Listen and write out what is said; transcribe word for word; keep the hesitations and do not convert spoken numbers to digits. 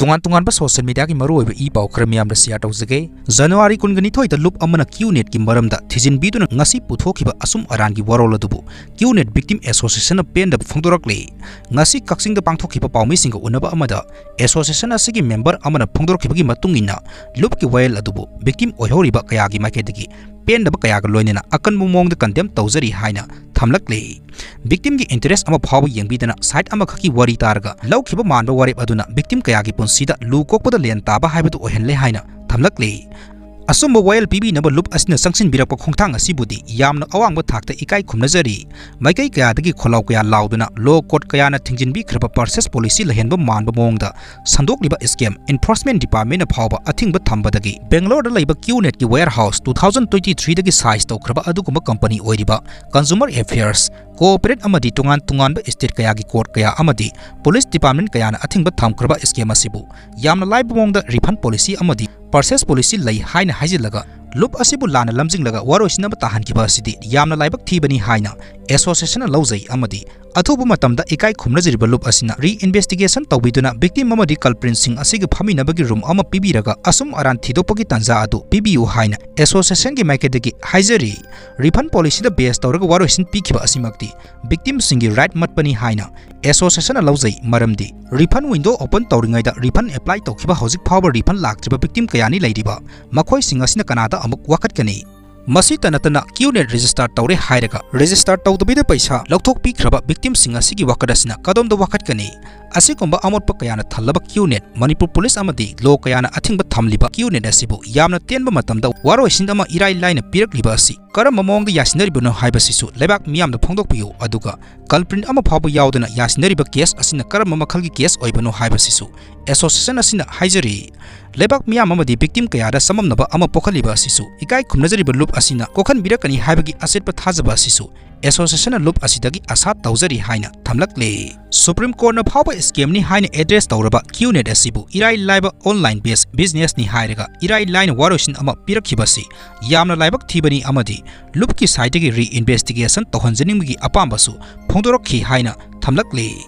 ꯇꯣꯉꯥꯟ ꯇꯣꯉꯥꯟꯕ social mediaꯒꯤ ꯃꯔꯨꯑꯣꯏꯕ ꯏ ꯄꯥꯎ ꯈꯔ ꯃꯤꯌꯥꯝꯗ share ꯇꯧꯖꯒꯦ꯫ January ꯀꯨꯟꯒ ꯅꯤꯊꯣꯏꯗ ꯂꯨꯞ ꯑꯃꯅ QNETꯀꯤ ꯃꯔꯝꯗ ꯊꯤꯖꯤꯟꯕꯤꯗꯨꯅ ꯉꯁꯤ ꯄꯨꯊꯣꯛꯈꯤꯕ ꯑꯁꯨꯝ ꯑꯔꯥꯟꯒꯤ ꯋꯥꯔꯣꯜ ꯑꯗꯨꯕꯨ QNET Victim Associationꯅ ꯄꯦꯟꯗꯕ ꯐꯣꯡꯗꯣꯔꯛꯂꯤ꯫ ꯉꯁꯤ ꯀꯛꯆꯤꯡꯗ ꯄꯥꯡꯊꯣꯛꯈꯤꯕ ꯄꯥꯎꯃꯤꯁꯤꯡꯒ ꯎꯅꯕ ꯑꯃꯗ association ꯑꯁꯤꯒꯤ member ꯑꯃꯅ ꯐꯣꯡꯗꯣꯔꯛꯈꯤꯕꯒꯤ ꯃꯇꯨꯡ ꯏꯟꯅ, ꯂꯨꯞꯀꯤ ꯋꯥꯌꯦꯜ ꯑꯗꯨꯕꯨ victim ꯑꯣꯏꯍꯧꯔꯤꯕ ꯀꯌꯥꯒꯤ ꯃꯥꯏꯀꯩꯗꯒꯤ ꯄꯦꯟꯗꯕ ꯀꯌꯥꯒ ꯂꯣꯏꯅꯅ ꯑꯀꯟꯕ ꯃꯑꯣꯡꯗ condemn ꯇꯧꯖꯔꯤ ꯍꯥꯏꯅ ꯊꯝꯂꯛꯂꯤ꯫ Victimꯒꯤ interest ꯑꯃ ꯐꯥꯎꯕ ꯌꯦꯡꯕꯤꯗꯅ side ꯑꯃꯈꯛꯀꯤ ꯋꯥꯔꯤ ꯇꯥꯔꯒ ꯂꯧꯈꯤꯕ ꯃꯥꯟꯕ ꯋꯥꯔꯦꯞ ꯑꯗꯨꯅ victim ꯀꯌꯥꯒꯤ ꯄꯨꯟꯁꯤꯗ ꯂꯨ ꯀꯣꯛꯄꯗ ꯂꯦꯟ ꯇꯥꯕ ꯍꯥꯏꯕꯗꯨ ꯑꯣꯏꯍꯜꯂꯦ ꯍꯥꯏꯅ ꯊꯝꯂꯛꯂꯤ꯫ ꯑꯆꯨꯝꯕ ꯋꯥꯌꯦꯜ ꯄꯤꯕꯤꯅꯕ ꯂꯨꯞ ꯑꯁꯤꯅ ꯆꯪꯁꯤꯟꯕꯤꯔꯛꯄ ꯈꯣꯡꯊꯥꯡ ꯑꯁꯤꯕꯨꯗꯤ ꯌꯥꯝꯅ ꯑꯋꯥꯡꯕ ꯊꯥꯛꯇ ꯏꯀꯥꯏ ꯈꯨꯝꯅꯖꯔꯤ꯫ ꯃꯥꯏꯀꯩ ꯀꯌꯥꯗꯒꯤ ꯈꯣꯜꯂꯥꯎ ꯀꯌꯥ ꯂꯥꯎꯗꯨꯅ law court ꯀꯌꯥꯅ ꯊꯤꯡꯖꯤꯟꯕꯤꯈ꯭ꯔꯕ purchase policy ꯂꯩꯍꯟꯕ ꯃꯥꯟꯕ ꯃꯑꯣꯡꯗ ꯁꯟꯗꯣꯛꯂꯤꯕ scam enforcement departmentꯅ ꯐꯥꯎꯕ ꯑꯊꯤꯡꯕ ꯊꯝꯕꯗꯒꯤ Bangaloreꯗ ꯂꯩꯕ QNETꯀꯤ warehouse two thousand twenty threeꯗꯒꯤ seize ꯇꯧꯈ꯭ꯔꯕ ꯑꯗꯨꯒꯨꯝꯕ company ꯑꯣꯏꯔꯤꯕ Consumer Affairs, Corporate ꯑꯃꯗꯤ ꯇꯣꯉꯥꯟ ꯇꯣꯉꯥꯟꯕ state ꯀꯌꯥꯒꯤ court ꯀꯌꯥ ꯑꯃꯗꯤ police department ꯀꯌꯥꯅ ꯑꯊꯤꯡꯕ ꯊꯝꯈ꯭ꯔꯕ scam ꯑꯁꯤꯕꯨ ꯌꯥꯝꯅ ꯂꯥꯏꯕ ꯃꯑꯣꯡꯗ refund policy ꯑꯃꯗꯤ purchase policy ꯂꯩ ꯍꯥꯏꯅ ꯍꯥꯏꯖꯤꯜꯂꯒ ꯂꯨꯞ ꯑꯁꯤꯕꯨ ꯂꯥꯟꯅ ꯂꯝꯖꯤꯡꯂꯒ ꯋꯥꯔꯣꯏꯁꯤꯟ ꯑꯃ ꯇꯥꯍꯟꯈꯤꯕ ꯑꯁꯤꯗꯤ ꯌꯥꯝꯅ ꯂꯥꯏꯕꯛ ꯊꯤꯕꯅꯤ ꯍꯥꯏꯅ associationꯅ ꯂꯧꯖꯩ ꯑꯃꯗꯤ ꯑꯊꯨꯕ ꯃꯇꯝꯗ ꯏꯀꯥꯏ ꯈꯨꯝꯅꯖꯔꯤꯕ ꯂꯨꯞ ꯑꯁꯤꯅ reinvestigation ꯇꯧꯕꯤꯗꯨꯅ victim ꯑꯃꯗꯤ culpritꯁꯤꯡ ꯑꯁꯤꯒ ꯐꯝꯃꯤꯟꯅꯕꯒꯤ room ꯑꯃ ꯄꯤꯕꯤꯔꯒ ꯑꯁꯨꯝ ꯑꯔꯥꯟ ꯊꯤꯗꯣꯛꯄꯒꯤ ꯇꯥꯟꯖꯥ ꯑꯗꯨ ꯄꯤꯕꯤꯌꯨ ꯍꯥꯏꯅ associationꯒꯤ ꯃꯥꯏꯀꯩꯗꯒꯤ ꯍꯥꯏꯖꯔꯤ꯫ Refund policyꯗ base ꯇꯧꯔꯒ ꯋꯥꯔꯣꯏꯁꯤꯟ ꯄꯤꯈꯤꯕ ꯑꯁꯤꯃꯛꯇꯤ victimꯁꯤꯡꯒꯤ right ꯃꯠꯄꯅꯤ ꯍꯥꯏꯅ associationꯅ ꯂꯧꯖꯩ, ꯃꯔꯝꯗꯤ refund window open ꯇꯧꯔꯤꯉꯩꯗ refund apply ꯇꯧꯈꯤꯕ ꯍꯧꯖꯤꯛ ꯐꯥꯎꯕ refund ꯂꯥꯛꯇ꯭ꯔꯤꯕ victim ꯀꯌꯥꯅꯤ ꯂꯩꯔꯤꯕ꯫ ꯃꯈꯣꯏꯁꯤꯡ ꯑꯁꯤꯅ ꯀꯅꯥꯗ ꯑꯃꯨꯛ ꯋꯥꯀꯠꯀꯅꯤ? ꯃꯁꯤꯇ ꯅꯠꯇꯅ QNET register ꯇꯧꯔꯦ ꯍꯥꯏꯔꯒ register ꯇꯧꯗꯕꯤꯗ ꯄꯩꯁꯥ ꯂꯧꯊꯣꯛꯄꯤꯈ꯭ꯔꯕ victimꯁꯤꯡ ꯑꯁꯤꯒꯤ ꯋꯥꯀꯠ ꯑꯁꯤꯅ ꯀꯗꯣꯝꯗ ꯋꯥꯀꯠꯀꯅꯤ? ꯑꯁꯤꯒꯨꯝꯕ ꯑꯃꯣꯠꯄ ꯀꯌꯥꯅ ꯊꯜꯂꯕ QNET, ꯃꯅꯤꯄꯨꯔ police ꯑꯃꯗꯤ law ꯀꯌꯥꯅ ꯑꯊꯤꯡꯕ ꯊꯝꯂꯤꯕ QNET ꯑꯁꯤꯕꯨ ꯌꯥꯝꯅ ꯇꯦꯟꯕ ꯃꯇꯝꯗ ꯋꯥꯔꯣꯏꯁꯤꯟ ꯑꯃ ꯏꯔꯥꯏ ꯂꯥꯏꯅ ꯄꯤꯔꯛꯂꯤꯕ ꯑꯁꯤ ꯀꯔꯝꯕ ꯃꯑꯣꯡꯗ ꯌꯥꯁꯤꯟꯅꯔꯤꯕꯅꯣ ꯍꯥꯏꯕꯁꯤꯁꯨ ꯂꯩꯕꯥꯛ ꯃꯤꯌꯥꯝꯗ ꯐꯣꯡꯗꯣꯛꯄꯤꯌꯨ꯫ ꯑꯗꯨꯒ culprit ꯑꯃ ꯐꯥꯎꯕ ꯌꯥꯎꯗꯅ ꯌꯥꯁꯤꯟꯅꯔꯤꯕ case ꯑꯁꯤꯅ ꯀꯔꯝꯕ ꯃꯈꯜꯒꯤ case ꯑꯣꯏꯕꯅꯣ ꯍꯥꯏꯕꯁꯤꯁꯨ association ꯑꯁꯤꯅ ꯍꯥꯏꯖꯔꯤ꯫ ꯂꯩꯕꯥꯛ ꯃꯤꯌꯥꯝ ꯑꯃꯗꯤ victim ꯀꯌꯥꯗ ꯆꯃꯝꯅꯕ ꯑꯃ ꯄꯣꯛꯍꯜꯂꯤꯕ ꯑꯁꯤꯁꯨ ꯏꯀꯥꯏ ꯈꯨꯝꯅꯖꯔꯤꯕ ꯂꯨꯞ ꯑꯁꯤꯅ ꯀꯣꯛꯍꯟꯕꯤꯔꯛꯀꯅꯤ ꯍꯥꯏꯕꯒꯤ ꯑꯆꯦꯠꯄ ꯊꯥꯖꯕ ꯑꯁꯤꯁꯨ associationꯅ ꯂꯨꯞ ꯑꯁꯤꯗꯒꯤ ꯑꯁꯥ ꯇꯧꯖꯔꯤ ꯍꯥꯏꯅ ꯊꯝꯂꯛꯂꯤ꯫ Supreme Courtꯅ ꯐꯥꯎꯕ scamꯅꯤ ꯍꯥꯏꯅ address ꯇꯧꯔꯕ QNET ꯑꯁꯤꯕꯨ ꯏꯔꯥꯏ ꯂꯥꯏꯕ online based businessꯅꯤ ꯍꯥꯏꯔꯒ ꯏꯔꯥꯏ ꯂꯥꯏꯅ ꯋꯥꯔꯣꯏꯁꯤꯟ ꯑꯃ ꯄꯤꯔꯛꯈꯤꯕ ꯑꯁꯤ ꯌꯥꯝꯅ ꯂꯥꯏꯕꯛ ꯊꯤꯕꯅꯤ ꯑꯃꯗꯤ ꯂꯨꯞꯀꯤ sideꯗꯒꯤ reinvestigation ꯇꯧꯍꯟꯖꯅꯤꯡꯕꯒꯤ ꯑꯄꯥꯝꯕꯁꯨ ꯐꯣꯡꯗꯣꯔꯛꯈꯤ ꯍꯥꯏꯅ ꯊꯝꯂꯛꯂꯤ꯫